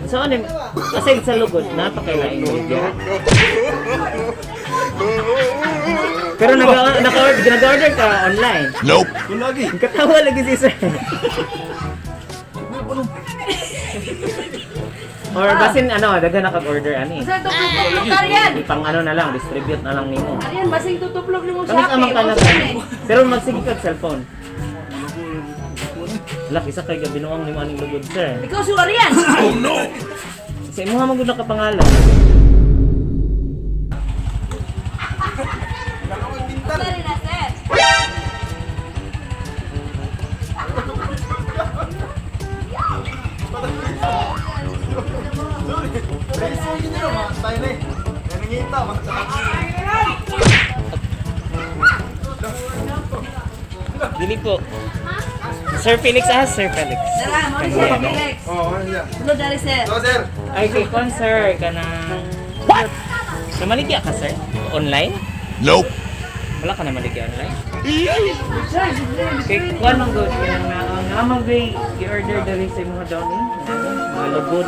So ano, aside sa lugod, napakailaing media. Pero nag-order ka online. Nope. Lagi. Katawa lagi si sir. Or basin ano, daghan na kag-order ani. Sa tuplok-tuplok ka riyan. Ipang ano na lang, distribute na lang nimo. Ariyan, basing tutuplok nimo Kamis Shopee. amang ka na Mo sa ni. Pero magsige kag cellphone. Wala, kisa kay gabinuang nimo aning lugod, sir. Ikaw si Ariyan. Oh no. Sa imuha man gud nakapangalan. Sorry na, sir. Preso yun yun, mga style eh. Naningita, mga Dili po. Sir Felix, ah, Sir Felix. Dara, mo ni siya Felix. Oo, ano siya? Sulod dali, sir. So, sir. Ay, kay kon, sir, kanang. What? Namaligya ka, sir? Online? Nope. Wala ka namaligya online? Kay kuan man gud kanang na ang amang gay i-order dali sa imong downy. Mga lugod.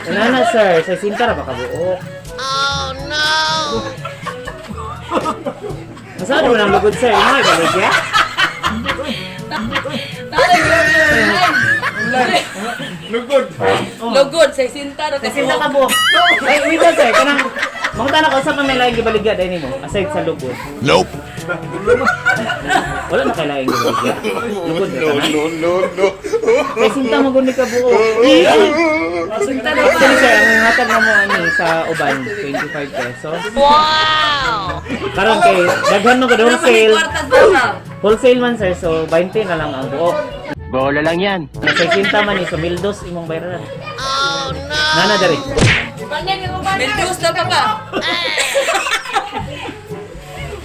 Wala na, sir. Sa sinta ra ba ka buok? Oh, no! Masado mo ng lugod, sir. Imo ibaligya? Lugod. Lugod sa sinta ra Sa sinta ka buok. Ay, wait lang, sir. Kanang, mangutan ako sa may laing gibaligya dahil nimo aside sa lugod. Nope. Wala na kay laing gibaligya. Lugod na No, tanan. no, no, no. Kay sinta mo gud ni ka buok. Sinta ra pa. Actually, sir, ang hatag na mo ani sa uban 25 pesos. Wow! Karon kay daghan mo gud Wala pa ni wholesale. kwarta ba? Wholesale man, sir, so 20 na lang ang buok. Bola lang yan. Sa sinta man ni so 1,200 imong bayaran. Oh no. Nana diri. Mentos na pa pa.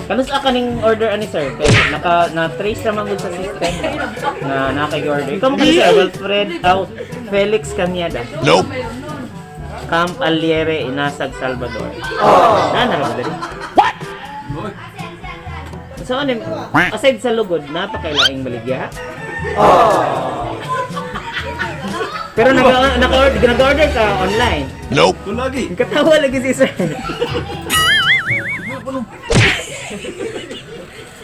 Kanus ka ning order ani, sir? Kay naka na trace ra man gud sa system na naka order. Ikaw mo kani, sir, Wilfred aw Felix Caniada. Nope. Camp Aliere, Inasag, Salvador. Oh. Nana ra ba diri? What? So ano, aside sa lugod, napakailaing baligya. Oh. Pero nag-order ka online. Nope. Lagi. Katawa lagi si sir.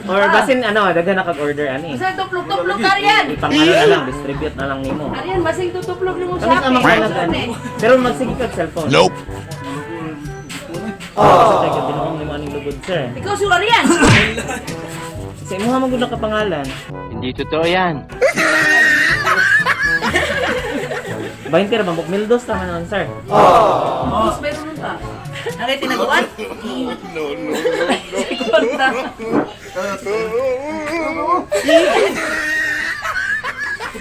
Or basin ano, daghan na kag-order ani. Sa tuplok-tuplok ka riyan. Ipang ano na lang, distribute na lang nimo. Ariyan, basing tutuplok nimo Kamis Shopee. amang ka Mo na sa ni. Pero magsige kag cellphone. Nope. Oh. Sa kay binuang nimo aning lugod, sir. Ikaw si Ariyan. Sa imuha man gud nakapangalan. Hindi totoo yan. 20 ra bang 1,200 tama naman, sir. Tapos meron nun pa. Nakay tinaguan? No, no, no, Kwarta. no.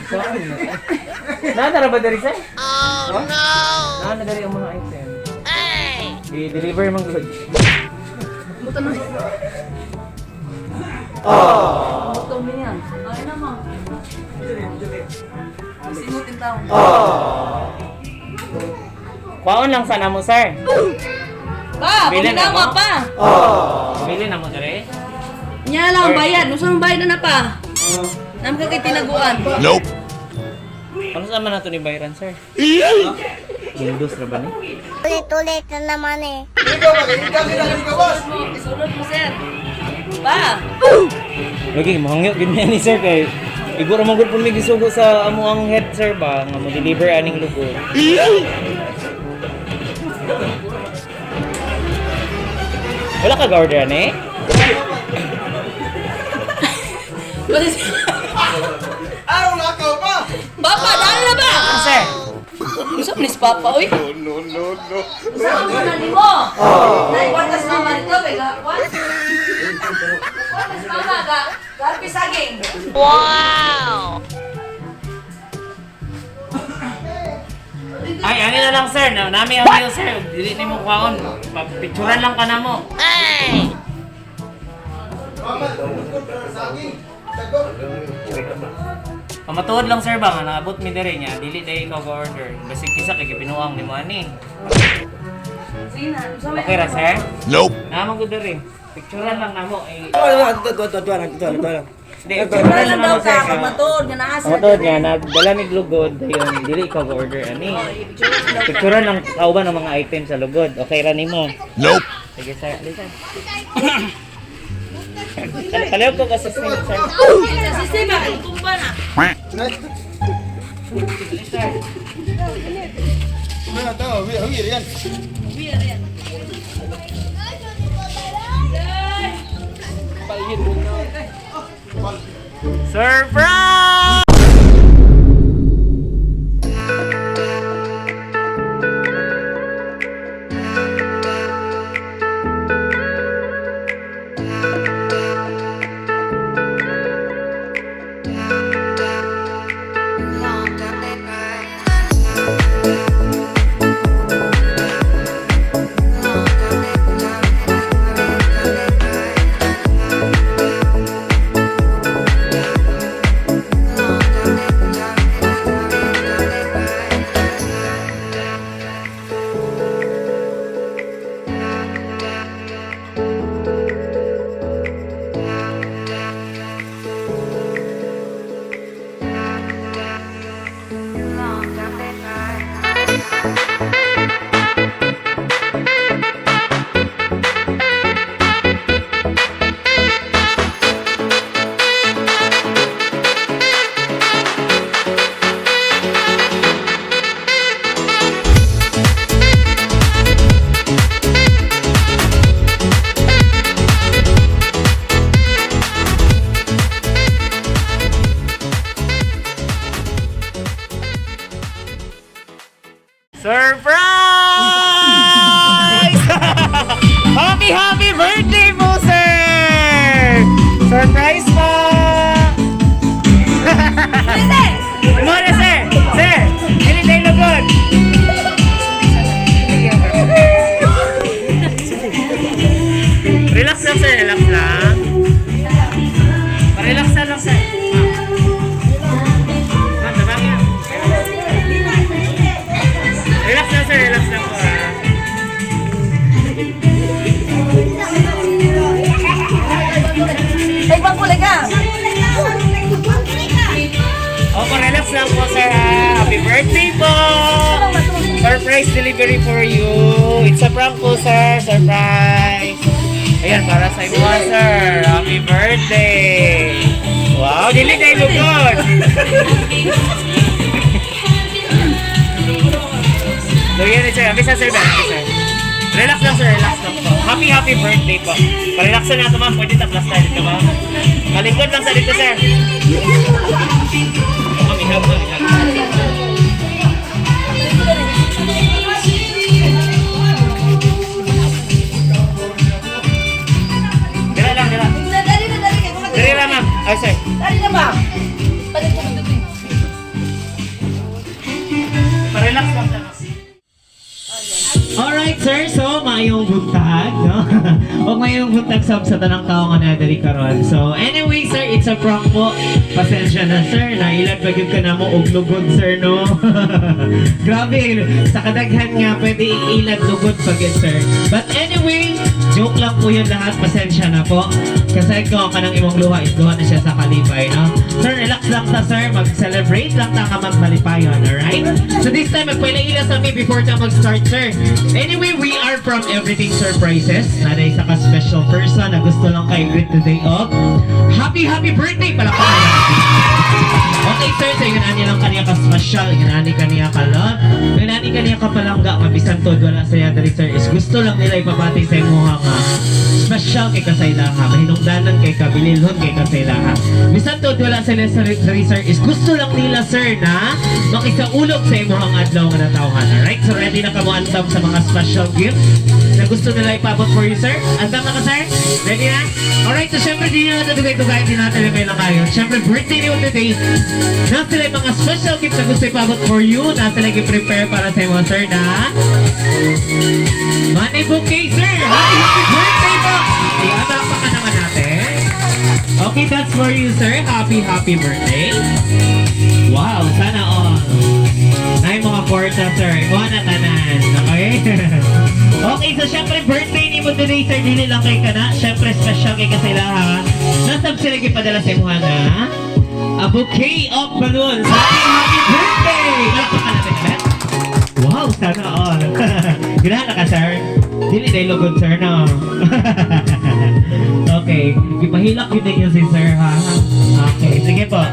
So, ano na? Naana ra ba diri, sir? Oh, no! Naana diri ang mga item. Ay! I-deliver man gud. Buto na. Oh. Buto mo yan. Ay na mo. Sinutin tao. Kwaon lang sana mo, sir. Pa, Bilin na paminama mo? pa. Bili na mo diri. Nya lang ang bayad. Nusa ang bayad na na pa. Nam ka kay tinaguan. Nope. Ano sa man nato ni Byron, sir? Windows ra ba ni? Ulit-ulit na naman eh. Ikaw ba? Ikaw ba? Ikaw boss. Sulod mo, sir. Pa. Lagi mahangyo gid niya ni sir kay igo ra man gud pud mi gisugo sa amo ang head, sir, ba nga mo deliver aning lugod. Wala ka order ani? Ah, wala ka pa. Papa, dali na ba? Ah, sir. Unsa man is papa oy? No, no, no, no. Unsa man na nimo? Nay, kwartas mama dito kay ga. Kwan. Kwartas mama ga. Garpi saging. Ay, ani na lang, sir. Na nami ang meal, sir. Dili nimo kwaon. Picturean lang ka na mo. Mama, lugod pero saging. Sagot. Pamatuod lang, sir, ba nga naabot mi diri niya. Dili dai ikaw ga order. Basig kisa kay gipinuang nimo ani. Sige na. Okay ra, sir? Nope. Naa man gud diri. Picturean lang namo eh. Hindi, Wala picturean lang lang daw namo, ka, sir. kung matuod, nga naa Ang sir. matuod nga nagdala mig lugod dayon dili ikaw ga-order ani. Picturean lang kauban ang mga item sa lugod. Okay ra nimo. Nope. Sige, sir. Alisa. Kalayo ko kasi sir. Sa sistema, tumba na. Ano to? Huwi yan. Surprise! Surprise! Happy, happy birthday po, sir! Surprise po! Muna, sir! Sir! Dili tayo lugod! Relax lang, sir. Relax lang. Relax lang, sir. Ma'am, ma'am, ma'am. Relax lang, sir. Relax lang po, ah. Ay, bang kulay ka? Opo, relax lang po, sir. Ah. Happy birthday po! Surprise delivery for you. It's a prank po, sir. Surprise! Ayan, para sa inyo, sir. Happy birthday! Wow, dili tayo lugod! Luyan ni sir. Happy sir, ba? Happy sir. Relax lang, sir. Relax lang po. Happy, happy birthday po. Parelaxan na ito, ma'am. Pwede taplas tayo dito, ma'am. Kalingkod lang sa dito, sir. Ma'am, ihap, ma'am, ihap. Dira lang, dira. Dali na, dali kay mga Dira lang, ma'am. Ay, sir. Dali na ba? Palit ko dito. Parelax lang siya. Alright, sir. So, maayong buntag, no? O maayong buntag sab sa tanang tao nga nadali karon. So, anyway, sir, it's a prank po. Pasensya na, sir. Nailad pa gyud ka na mo og lugod, sir, no? Grabe. Sa kadaghan nga, pwede iilad lugod pa gyud, sir. But anyway, joke lang po yun lahat. Pasensya na po. Kasi ko kanang imong luha is luha na siya sa kalipay, no? Sir, relax lang ta, sir. Mag-celebrate lang ta nga magmalipayon, alright? So this time, magpaila-ila sa mi before ta mag-start, sir. Anyway, we are from Everything Surprises. Nanay isa ka special person na gusto lang kay greet today of happy, happy birthday pala ko. Okay, sir, so yun ani lang kaniya ka special, yun ani kaniya ka love, yun ani kaniya ka palangga, mabisan to wala saya dali, sir, is gusto lang nila ipabati sa imuha nga special kay kasaylaha, mahinungdanan kay kabililhon kay kasaylaha. Bisan to wala sila sa dali, sir, is gusto lang nila, sir, na makisaulog sa imuhang adlaw nga natawhan. Alright, so ready na ka mo andam sa mga special gift na gusto nila ipabot for you, sir? Andam na ka, sir? Ready na? Alright, so syempre di na natin dugay-dugay, di natin may lang kayo. Syempre, birthday niyo today. Nasa sila yung mga special gift na gusto ipabot for you. Nasa sila i-prepare para sa imo, sir, na Money bouquet, sir! Happy, happy birthday po! Iatak pa ka naman natin. Okay, that's for you, sir. Happy, happy birthday. Wow, sana all. Ay, mga kwarta, sir. Ikuha na tanan. Okay? Okay, so syempre birthday ni mo today, sir. Dili lang kay kana. Syempre special kay ka sila, ha. Nasab sila gipadala sa imuha na a bouquet of balloons. Happy, happy birthday! Palakpakan natin ulit. Wow, sana all. Ganahan na ka, sir? Dili na lugod, sir, no? Okay. Ipahilak yun din yun si sir, ha? Okay, sige po.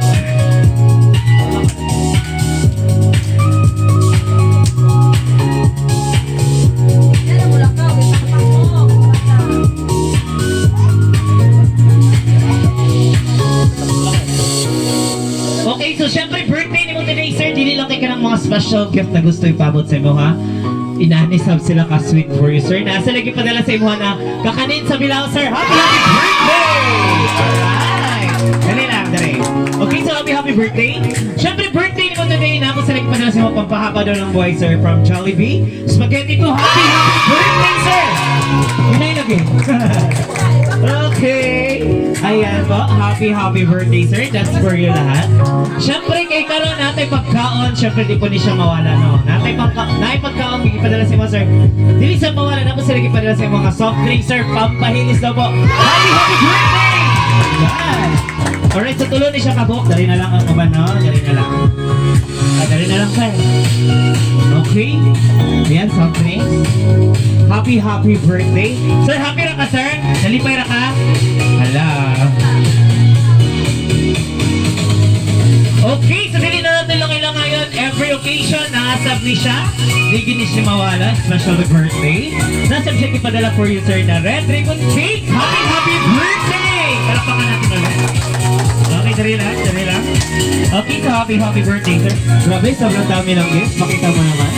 Yan ang mulakaw. Itapak mo. Bata. Okay, so syempre birthday ni mo today, sir. Dili lang kay ka ng mga special gift na gusto ipabot sa imo, ha? Inanisab sila ka sweet for you, sir. Nasa lagi padala sa imo na kakanin sa bilao, sir. Happy, happy birthday! Alright! Dali lang, dali. Okay, so happy, happy birthday. Syempre birthday ni mo today. Namo sa lagi padala sa imo pampahaba daw ng buhay, sir, from Jollibee. Spaghetti ko, happy, happy birthday, sir! Yun na yun, okay. Okay. Ayan po. Happy, happy birthday, sir. That's for you lahat. Siyempre, kay karon natay pagkaon. Siyempre, di po ni siya mawala, no? Natay, natay pagkaon, ipadala sa mo, sir. Dili siya mawala. Napo sila ipadala sa mga soft drink, sir. Pampahilis daw po. Happy, happy birthday! Yan. Alright, so tulo ni siya kabuk. Dali na lang ang uban, no? Dali na lang. Ah, dali na lang, sir. Okay. Ayan, soft drinks. Happy, happy birthday. Sir, happy ra ka, sir? Nalipay ra ka? Hala. Okay, so dili na natin lang ilang ngayon. Every occasion, nasab ni siya. Di gini siya mawala, especially birthday. Nasab siya ipadala for you, sir, na red ribbon cake. Happy, happy birthday! Palakpakan natin ulit. Okay, dali lang, dali lang. Okay, so happy, happy birthday, sir. Grabe, sobrang dami ng gifts. Makita mo naman.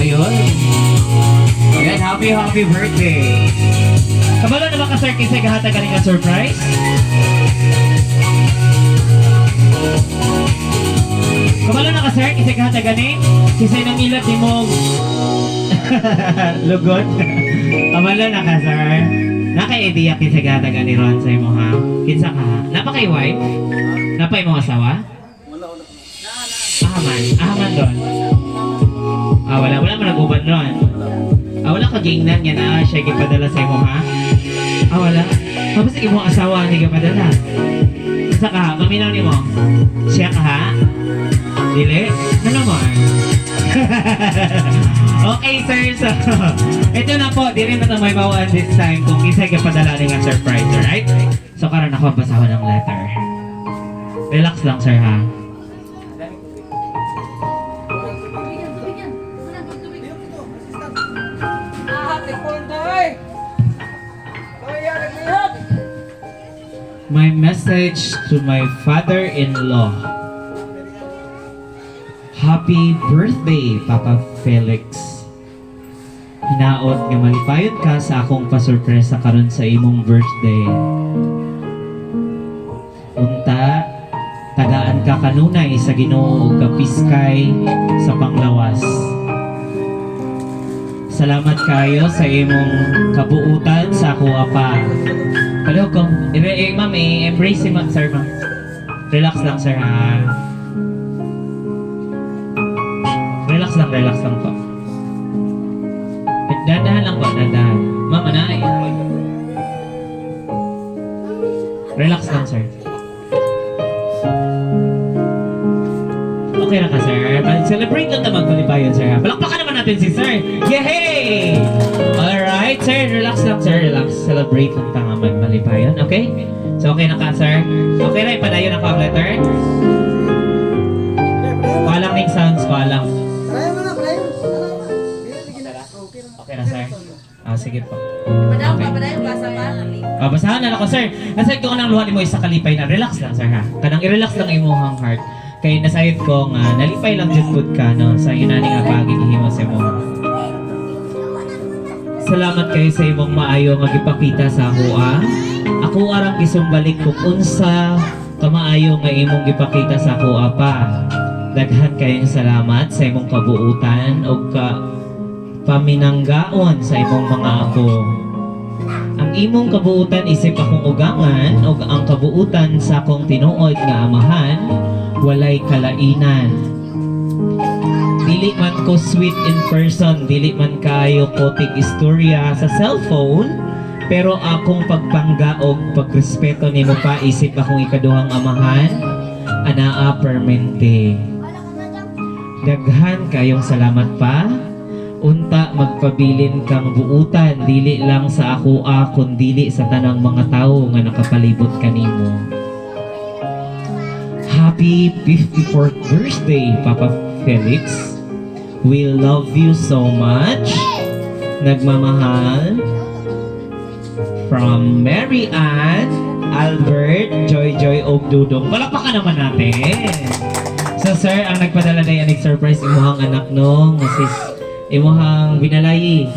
Ayun. Ayan, happy, happy birthday. Kabalo na ba ka, sir, kinsa gahatag ka nga surprise? Kabalo na ka, sir, kinsa gahatag gani? Kinsa nangilat ni mo lugot? Kabalo na ka, sir. Naka-idea kinsa gahatag gani ron sa imo ha? Kinsa ka? Napa kay wife? Napa imong asawa? Wala, wala. Ahaman, ahaman ron. Ah, wala, wala man nag-uban ron. Ah, wala ka gingnan nga na siya gipadala sa imo ha? Ah, wala. Tapos imong asawa ni gipadala. Sa ka, paminaw nimo. Siya ka ha? Dili? Ano mo? Okay, sir. So, ito na po. Dili na ito may bawaan this time kung isa gipadala ni nga surprise, alright? So, karon ako basahon ang letter. Relax lang, sir, ha? Tubig yan, tubig yan. Wala, tubig. Ah, happy birthday! Kaya naglihap! My message to my father-in-law. Happy birthday, Papa Felix. Hinaot nga malipayon ka sa akong pasurpresa karon sa imong birthday. Unta, tagaan ka kanunay sa Ginoo ug kapiskay sa panglawas. Salamat kayo sa imong kabuutan sa ako apa. Palihog ko. Eh, eh, ma'am, eh, embrace si ma'am, sir, ma'am. Relax lang, sir, ha. Relax lang po. Dandahan lang po, dandahan. Ma'am, anay. Relax lang, sir. Okay na ka, sir. Celebrate lang na magpalipayon, sir. Ha? Palakpakan naman natin si sir. Yay! Alright, sir. Relax lang, sir. Relax. Celebrate lang tanga magmalipayon. Okay? So, okay na ka, sir? Okay na, ipadayon ang ang letter? Walang ning sounds, walang. Kaya mo na, kaya mo. Sige na. Okay na. Okay na, sir? Ah, sige po. Padayon pa, padayon. Basa pa. Ah, basahan na ako, sir. Nasayod ko ng luha nimo isa kalipay na. Relax lang, sir, ha? Kanang i-relax lang imuhang heart. Kay nasayod ko nga, nalipay lang jud pud ka, no? Sa inani nga pagigihimo sa imo. Salamat kayo sa imong maayo nga gipakita sa ako, ah. Ako arang gisumbalik kung unsa kamaayo nga imong gipakita sa ako, apa. Daghan kayong salamat sa imong kabuutan ug ka paminanggaon sa imong mga apo. Ang imong kabuutan isip akong ugangan ug ang kabuutan sa akong tinuod nga amahan walay kalainan. Dili man ko sweet in person, dili man kayo ko tig istorya sa cellphone, pero akong pagpangga og pagrespeto nimo pa isip akong ikaduhang amahan, anaa permente. Daghan kayong salamat pa. Unta magpabilin kang buutan dili lang sa akoa kundili sa tanang mga tawo nga nakapalibot kanimo. Happy 54th birthday, Papa Felix. We love you so much. Nagmamahal. From Mary Ann, Albert, Joy Joy og Dudong. Palakpakan naman natin. So sir, ang nagpadala na yan, surprise imuhang anak no, nga sis imuhang binalayi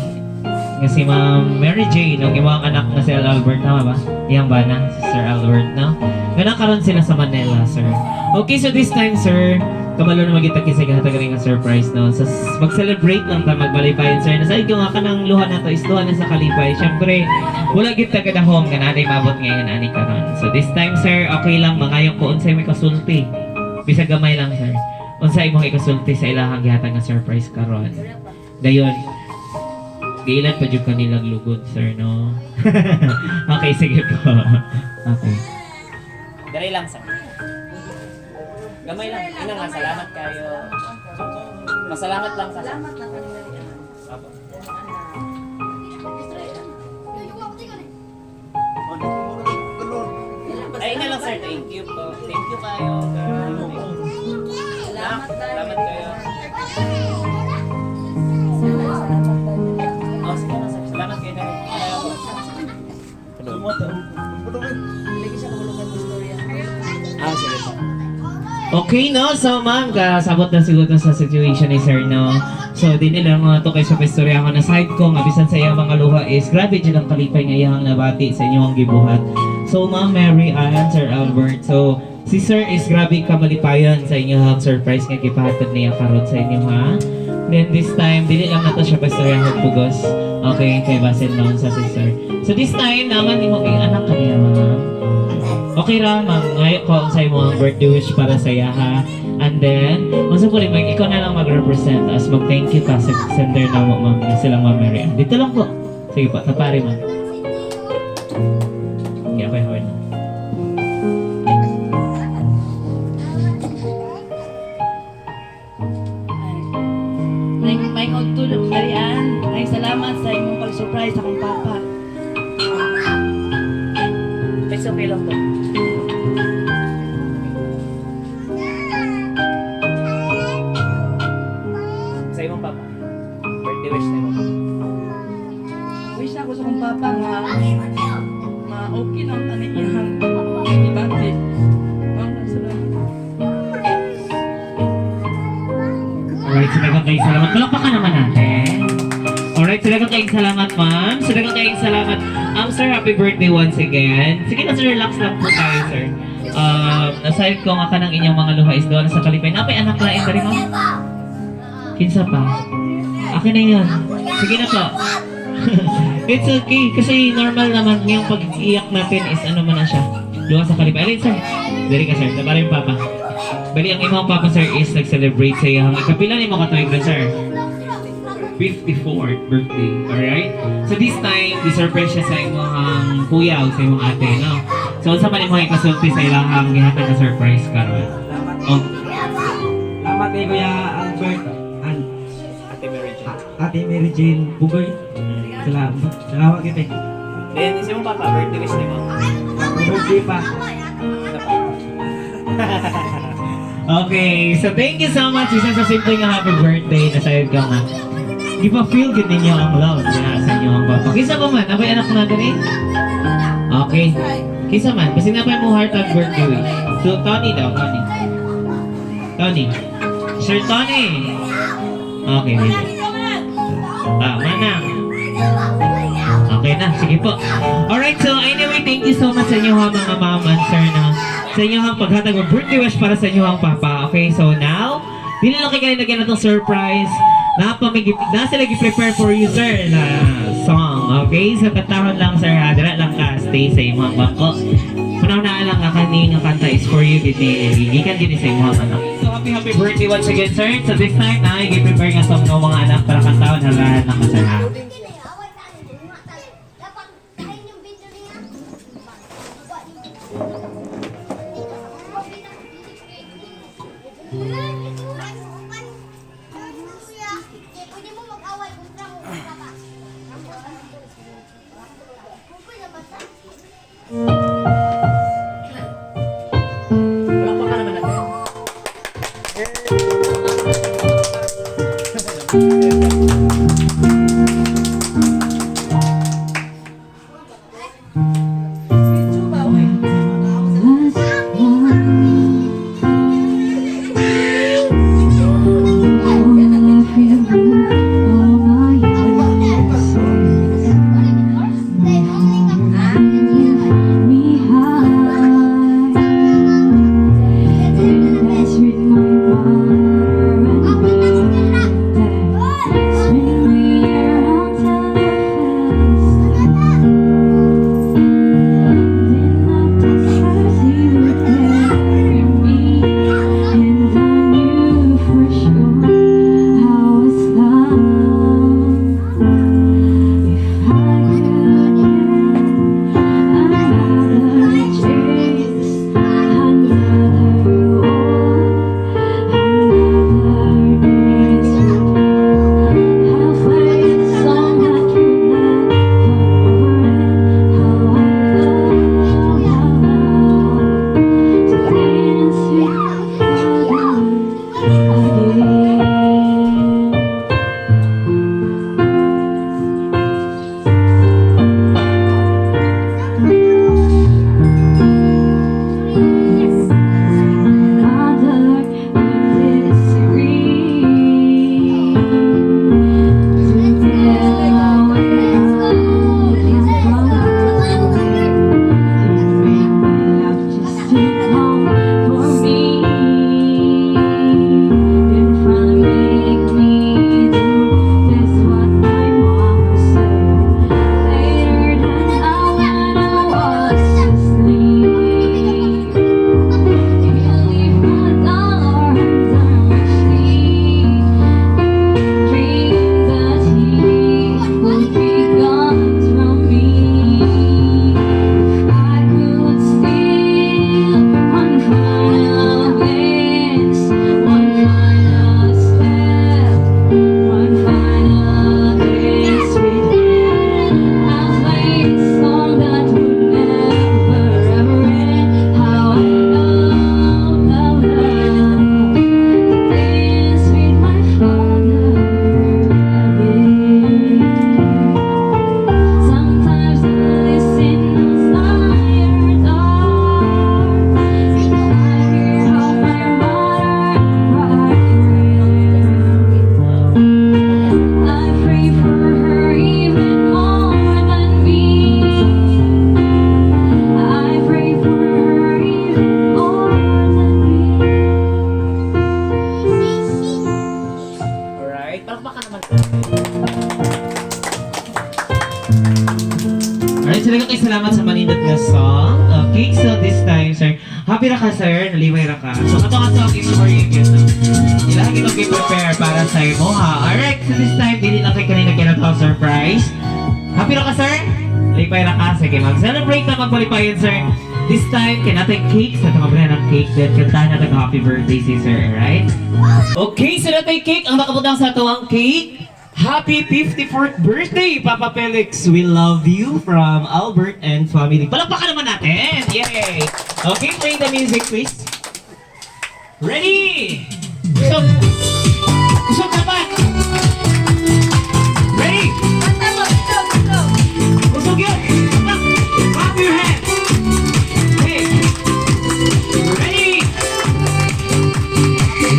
nga si Ma'am Mary Jane, ang imuhang anak nga si Albert, tama ba? Iyang bana, si Sir Albert, no? Nga nakaroon sila sa Manila, sir. Okay, so this time, sir, kabalo na magita kinsa gihatag rin nga surprise, no? So, mag-celebrate lang ta, magmalipayan, sir. Nasayod ko nga kanang luha na to is luha na sa kalipay. Siyempre, wala gid ta kadahom nga naday maabot ngayon ani karon. So this time, sir, okay lang mangayo ko unsay may kasulti. Bisag gamay lang, sir. Unsay imong ikasulti sa ilahang gihatag nga surprise karon. Dayon, giilan pa jud kanilang lugod, sir, no? Okay, sige po. Okay. Dali lang, sir. Gamay lang. Ina nga, salamat kayo. Masalamat lang sa Salamat lang kanila. Apo. Ay, ina lang, sir. Thank you po. Thank you kayo. Salamat tayo. Salamat kayo. Salamat tayo. Oh, sige lang, sir. Salamat kayo. Dali. Lagi siya kahulugan ng istorya. Ah, sige po. Okay, no? So, ma'am, kasabot na siguro sa situation ni sir, no? So, di nila mga to kay sa istorya ko na side ko, nga bisan sa iyang mga luha is, grabe dyan ang kalipay nga iyang nabati sa inyong gibuhat. So, ma'am Mary Ann, Sir Albert, so, si sir is grabe kamalipayan sa inyong surprise nga gipahatod niya karon sa inyo, ha? Then this time, dili lang nato siya pastorya pugos. Okay, kay basin noon sa si sir. So this time, naman imo kay anak kaniya, ma'am. Okay ra, ma'am. Ngayon ko sa imo ang birthday wish para sa iya, ha. And then, unsa po rin, ma'am, ikaw na lang mag-represent as mag-thank you ka sa sender na mo, ma'am, na silang ma'am Mary Ann. Dito lang po. Sige po, tapari, ma'am. Okay, okay, okay. May to Marian. Ay salamat sa imong pag-surprise akong papa. It's okay lang po. Sa imong papa. Birthday wish sa imong papa. Wish na ako sa akong papa nga ma-okay lang tani iyang ibati. Ma'am, salamat. Alright, so daghang kayong salamat. Palakpakan naman natin. Alright, so daghang kayong salamat, ma'am. So daghang kayong salamat. Sir, happy birthday once again. Sige na, sir, relax lang po tayo, sir. Nasayod ko nga ka ng inyong mga luha is doon sa kalipay. Napay anak lain ka rin, ma'am? Kinsa pa? Akin na yun. Sige na po. It's okay. Kasi normal naman yung pag-iyak natin is ano man na siya. Luha sa kalipay. Alin, sir? Dali ka, sir. Napara yung papa. Bali, ang imong papa, sir, is nag-celebrate sa iyang ikapila ni mo katuig na, sir? 54th birthday. Alright? So this time, di-surprise siya sa imong kuya o sa imong ate, no? So, unsa man imong ikasulti sa ilang gihatag na surprise karon? Oh, Salamat kay Kuya Albert and Ate Mary Jane. Ate Mary Jane Bugoy. Salamat. Salamat kita. Then, isa mong papa, birthday wish nimo. Happy birthday pa. Okay, so thank you so much. Isa sa simple nga happy birthday na sayod ka nga. Di pa feel gid ninyo ang love niya sa inyo ang papa. Kisa pa man, ako'y anak na diri. Okay. Kisa man, kasi napay mo heart at birthday wish. So, Tony daw, Tony. Tony. Sir Tony. Okay, wait. Tama na. Okay na, sige po. Alright, so anyway, thank you so much sa inyo ha, mga ma'am and sir na sa inyo ang paghatag ng birthday wish para sa inyo ang papa. Okay, so now, dili lang kayo lagyan na itong surprise. Napamigip, na sila prepare for you, sir, na song. Okay, so katahon lang, sir, ha. Dira lang ka, stay sa imong bangko. Una-una lang nga kani nga kanta is for you gid ni gikan gid ni sa imong anak. So happy happy birthday once again, sir. So this time na i-prepare nga song ng mga anak para kantahon halahan na ka, sir, ha. Pwede mo mag-away kung mo ka. Palakpakan naman natin. Medyo ba, uy? Me high. Dance with my mother and father. Spin me around till I fell asleep. Then up the stairs he would carry me, and I knew for sure I was loved. If I could get another chance, another walk, another dance with you, I'll play the song that would never end. How I love, how I love to dance with my father again. Another would disagree. To tell where I came from. You make me laugh just to come for me. And finally make me do just what my mama said. Later than I when I was asleep. You leave my dollar under my sheet. Dream that he would be gone from me. If I could steal one final glance, one final step, one final dance with him, I'll play the song that would never ever end. How I love, how I love to dance with my father again. Sometimes I listen outside your door, and I hear how my mother cried for him. I pray for her even more than me. I pray for her even more than me. Alright, palakpakan naman natin. Alright, so kay salamat sa manindot nga song. Okay, so this time, sir, happy ra ka, sir, nalipay ra ka. So, kato nga song is for you, gyud, no? Ilaha gid prepare para sa imo, ha? Alright, so this time, dili lang kay kanina kinataw surprise. Happy ra ka, sir? Lipay ra ka. Sige, mag-celebrate na magpalipayan, sir. This time, kinatay cake sa tumabra ng cake. Then, kantahan natin happy birthday si sir, alright? Okay, so natay cake. Ang nakabutang sa atuang cake. Happy 54th birthday, Papa Felix! We love you from Albert and family. Palakpakan naman natin! Yay! Okay, play the music, please. Ready? Kusog! Kusog dapat! Ready? Kanta mo, ito, ito. Kusog yun! Clap! Clap your hands! Okay. Ready?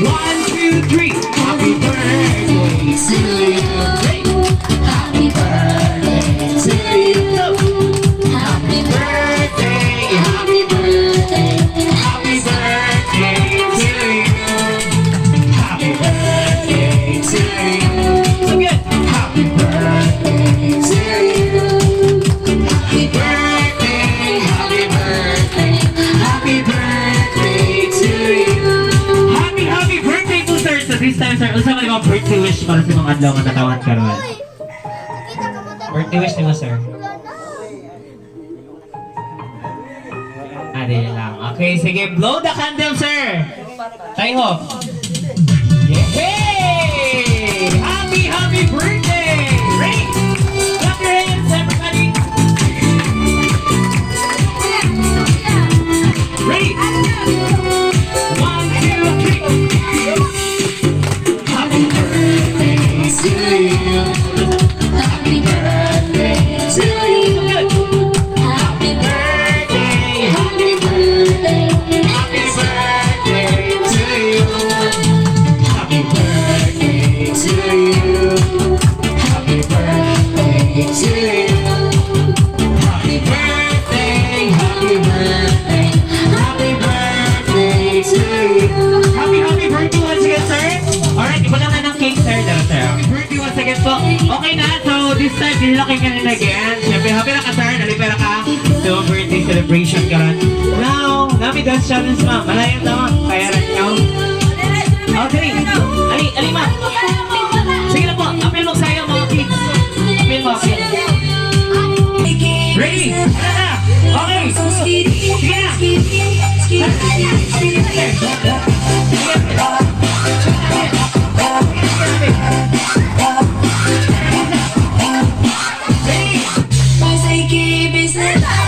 One, two, three. Happy birthday to you. Ready? Happy birthday to you. Happy Birthday! Happy birthday. Happy birthday to you. Happy birthday to you. So good. Happy birthday. wish para sa mga adlaw nga natawhan karon? Kita ka mo tayo. Birthday wish nimo, sir. Ade lang. Okay, sige. Blow the candle, sir. Tayo. Yay! Happy, happy birthday! Ready? Clap your hands, everybody. Ready? One, two, three. Happy birthday to you. Happy birthday to you. Happy Birthday! Happy birthday. Happy birthday to you. Happy birthday to you. Happy birthday to you. Happy birthday, happy birthday, happy birthday to you. Happy, happy birthday once again, sir. Alright, iba lang na ng cake, sir. Dara, sir. Happy birthday once again po. Okay na, so this time, dinilaki ka rin again. Siyempre, happy na ka, sir. Nalipera ka. So, birthday celebration karon. Now, nami dance challenge, ma'am. Malayan na, ma'am. Kaya rin ikaw. Okay. Ali, ali, ma'am. Sige na po. Apil mo sa'yo, mga kids. Apil mo, apil. Ready? Tara na. Okay. Sige na.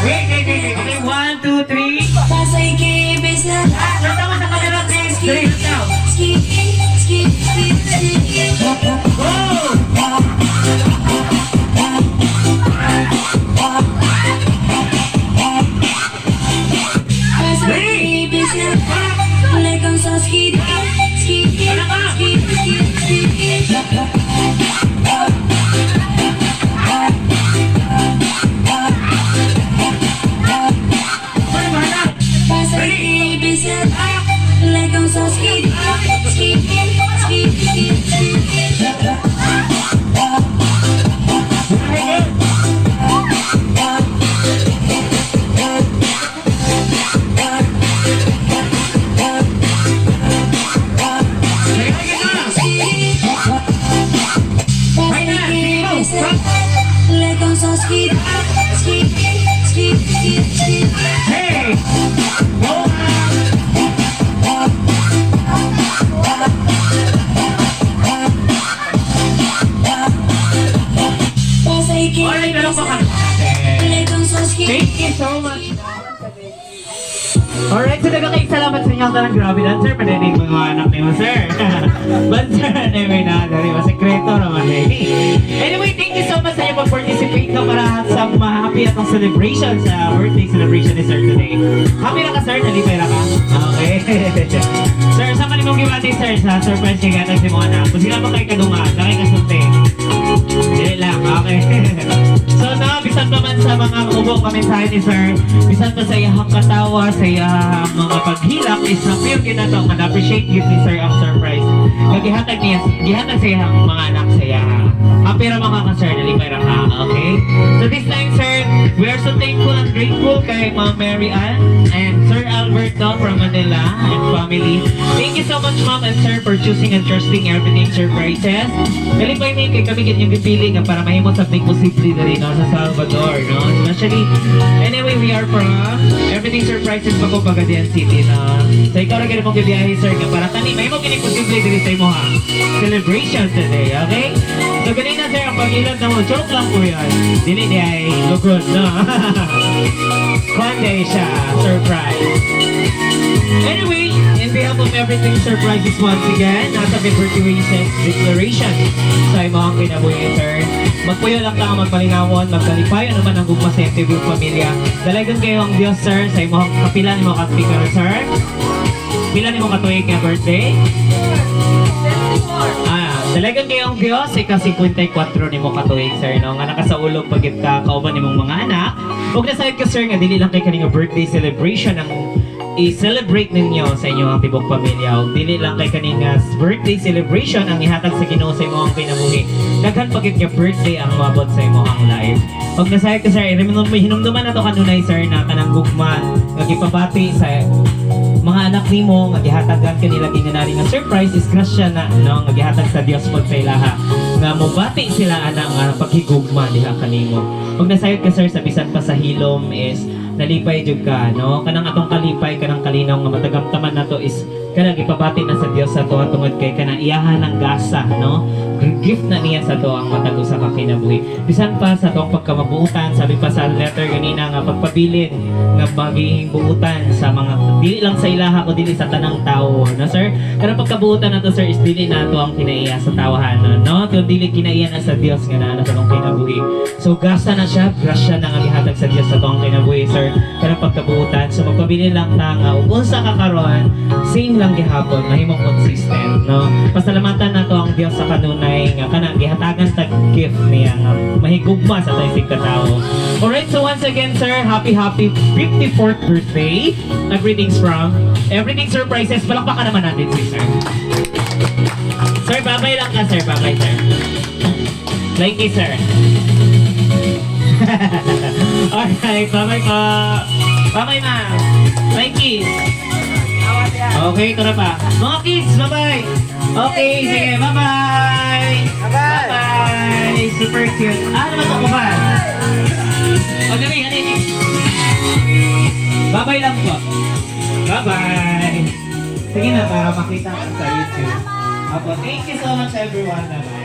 Wait, wait, wait, wait. Okay, one, two, three. Sir, tama sa camera, please. Three, now. Go! Ready? Ano ka? Sir, bahala. Ready? Sige, sige na. Right na. Sige, go. Hey! Go! Alright, meron pa kami. Thank you so much. Alright, so daghang salamat sa inyong talang grabe dancer. Pananig mga anak niyo, sir. But sir, anyway na, dali ba, sekreto naman eh. Anyway, thank you so much sa inyong pag-participate no, para sa happy atong celebration sa birthday celebration ni sir today. Happy na ka, sir? Nalipay na ka? Okay. Sir, sa man imong gibati, sir, sa surprise kay gatag si mga anak. Kung sila mo kay kadunga, kay kasulti. Dili lang, okay. So na, bisan pa man sa mga ubong kamensahe ni sir, bisan pa sa iyang katawa, sa iyang mga paghilak, is na feel kita to, nga na-appreciate yun ni sir ang surprise. Nga gihatag niya, gihatag sa iyang mga anak sa iyang. Happy ra mga ka sir, nalipay ra ka, okay? So this time sir, we are so thankful and grateful kay Ma'am Mary Ann and Sir Alberto from Manila and family. Thank you so much, Ma'am and Sir, for choosing and trusting Everything Surprises. Kalipay mi kay kami gid yung gipili nga para mahimo sa big posible diri no sa Salvador, no? Especially anyway, we are from Everything Surprises pa ko Pagadian City, no? So ikaw ra gid mong gibiyahe, sir, nga para kani mahimo kini posible diri sa imo ha. Celebration today, okay? So ganina sir, ang pag-ilad na mo, joke lang po yan. Dili di ay lugod, no? Konde siya, surprise. Anyway, in behalf of Everything Surprises once again, nasa may birthday wishes declaration sa imong kinabuhi, sir. Magpuyo lang ka magpalinawon, magkalipayon naman ang gugma sa MTV pamilya. Dalagan kayo ang Diyos, sir, sa imong kapila nimo ka speaker, sir. Pila nimo katuig nga birthday? Ah, talagang kayong Diyos, ika 54 nimo katuig, sir, no? Nga nakasaulog pagit ka kauban nimong mga anak. Ug nasayod ka, sir, nga dili lang kay kaning birthday celebration ang i-celebrate ninyo sa inyong tibok pamilya. Ug dili lang kay kaning birthday celebration ang ihatag sa Ginoo sa imong kinabuhi. Daghan pagit nga birthday ang moabot sa imong life. Ug nasayod ka, sir, hinumduman na to kanunay, sir, na kanang gugma nga gipabati sa Mga anak nimo nga gihatagan kanila ginanari nga surprise is grasya na, no, nga gihatag sa Dios pod sa ilaha nga mobati sila ana nga paghigugma diha kanimo. Ug nasayod ka, sir, sa bisan pa sa hilom is nalipay jud ka, no? Kanang atong kalipay, kanang kalinaw nga matagamtaman nato is kanang ipabati na sa Dios sa ato tungod kay kanang iyahan ng gasa, no? Gift na niya sa ato ang matag usa ka kinabuhi. Bisan pa sa atong pagkamabuutan, sabi pa sa letter ganina nga pagpabilin nga magiging buutan sa mga dili lang sa ilaha ko dili sa tanang tao, no, sir? Kanang pagkabuutan nato, sir, is dili nato ang kinaiya sa tawahanon, no? Kung dili kinaiya na sa Dios nga naa na sa atong kinabuhi. So gasa na siya, grasya na nga gihatag sa Dios sa atong kinabuhi, sir. Kanang pagkabuutan. So magpabilin lang ta nga ug unsa ka karon, same lang gihapon, mahimong consistent, no? Pasalamatan nato ang Dios sa kanunay nga kanang gihatagan tag gift niya nga mahigugma sa atong isig katawo. Alright, so once again, sir, happy happy 54th birthday. And greetings from Everything Surprises. Palakpakan naman natin si sir. Sir, babay lang ka, sir. Babay, sir. Thank you, sir. Alright, bye-bye po. Bye-bye, ma'am. Bye, kiss. Okay, ito na pa. Mga kids, bye-bye. Okay, sige, bye-bye. Bye-bye. Super cute. Ah, ano ba ito kuhan? O, dali, dali. Bye-bye lang po. Bye-bye. Sige na, para makita ka sa YouTube. Apo, thank you so much, everyone. Bye-bye.